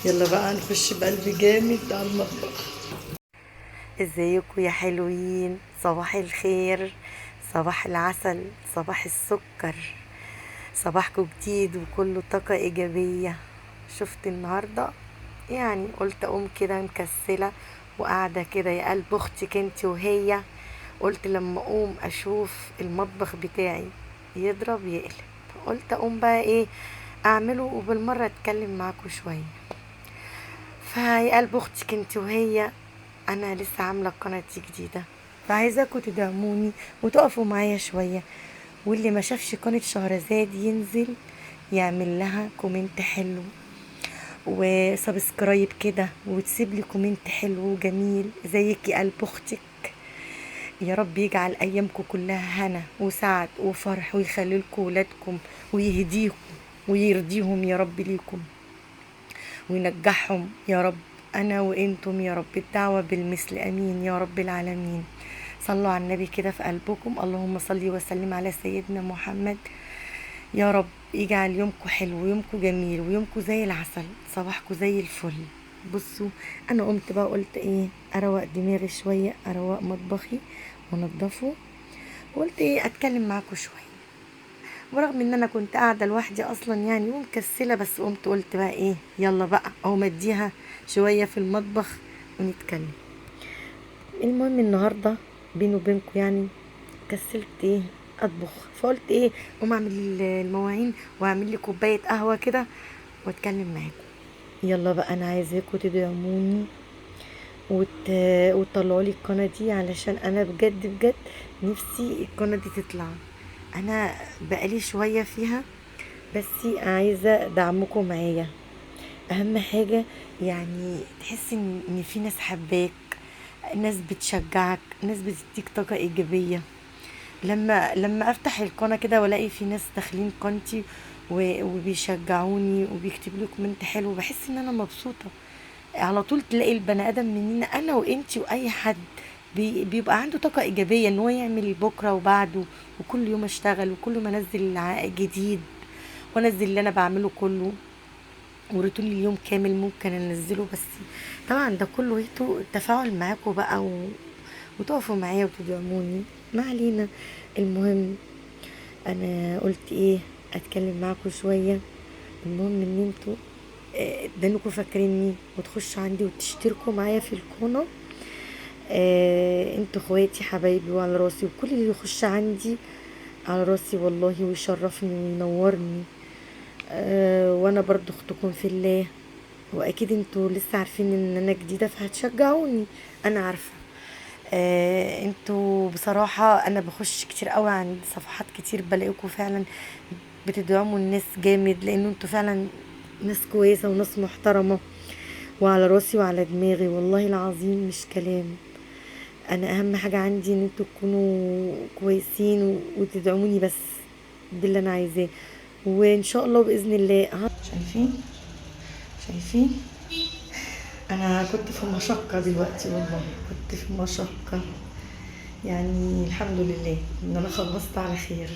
يلا بقى نخش بقلب جامد على المطبخ. ازيكم يا حلوين؟ صباح الخير، صباح العسل، صباح السكر، صباحكم جديد وكله طاقة إيجابية. شفت النهاردة يعني قلت أقوم كده مكسلة وقاعدة كده يا قلب أختك انتي وهي، قلت لما أقوم أشوف المطبخ بتاعي يضرب يقلب، قلت أقوم بقى إيه أعمله وبالمرة أتكلم معاكم شوية. فيا قلب أختك انتي وهي، أنا لسه عاملة القناة دي جديدة، فعايزاكم تدعموني وتقفوا معايا شوية، واللي ما شافش قناة شهرزاد ينزل يعمل لها comment حلو و subscribe كده، وتسيب لي comment حلو وجميل زيك يا قلب اختك. يا رب يجعل ايامكم كلها هنا وسعد وفرح، ويخلي لكم ولادكم ويهديكم ويرضيهم يا رب ليكم وينجحهم يا رب، انا وانتم يا رب. الدعوة بالمثل، امين يا رب العالمين. صلوا على النبي كده في قلبكم، اللهم صل وسلم على سيدنا محمد. يا رب يجعل يومكم حلو ويومكم جميل ويومكم زي العسل، صباحكم زي الفل. بصوا انا قمت بقى قلت ايه، اروق دماغي شوية، اروق مطبخي وانضفه، وقلت ايه اتكلم معاكم شوية. ورغم ان انا كنت قاعدة لوحدي اصلا يعني ومكسله، بس قمت قلت بقى ايه يلا بقى اقوم اديها شوية في المطبخ ونتكلم. المهم النهارده بيني وبينكم يعني كسلت ايه اطبخ، فقلت ايه اقوم اعمل المواعين واعمل لي كوباية قهوة كده واتكلم معاكم. يلا بقى انا عايزاكم تدعموني وتطلعوا لي القناة دي، علشان انا بجد بجد نفسي القناة دي تطلع. انا بقالي شوية فيها، بس عايزه دعمكم معايا. اهم حاجة يعني تحس ان في ناس حباك، ناس بتشجعك، ناس بتديك طاقة ايجابية. لما افتح القناة كده والاقي في ناس داخلين قناتي وبيشجعوني وبيكتبوا لي comment حلو، بحس ان انا مبسوطة على طول. تلاقي البني ادم مننا انا وانتي واي حد بيبقى عنده طاقة ايجابية ان هو يعمل بكره وبعده، وكل يوم اشتغل وكل يوم انزل جديد وانزل اللي انا بعمله كله، وروتين اليوم كامل ممكن انزله. بس طبعا ده كله انتوا التفاعل معاكم بقى وتقفوا معايا وتدعموني. ما علينا، المهم انا قلت ايه اتكلم معاكم شوية. المهم ان انتوا دانكوا فاكريني وتخشوا عندي وتشتركوا معايا في القناة. انتوا اخواتي حبايبي وعلى راسي، وكل اللي يخش عندي على راسي والله، ويشرفني وينورني. وانا برضو اختكم في الله، واكيد انتوا لسه عارفين ان انا جديدة فهتشجعوني، انا عارفه. انتوا بصراحة انا بخش كتير قوي عند صفحات كتير، بلاقيكم فعلا بتدعموا الناس جامد، لان انتوا فعلا ناس كويسة وناس محترمه، وعلى راسي وعلى دماغي والله العظيم، مش كلام. انا اهم حاجة عندي ان انتوا تكونوا كويسين وتدعموني، بس ده اللي انا عايزاه. وان شاء الله باذن الله. شايفين؟ شايفين؟ انا كنت في مشقة دلوقتي والله، كنت في مشقة يعني. الحمد لله ان انا خلصت على خير.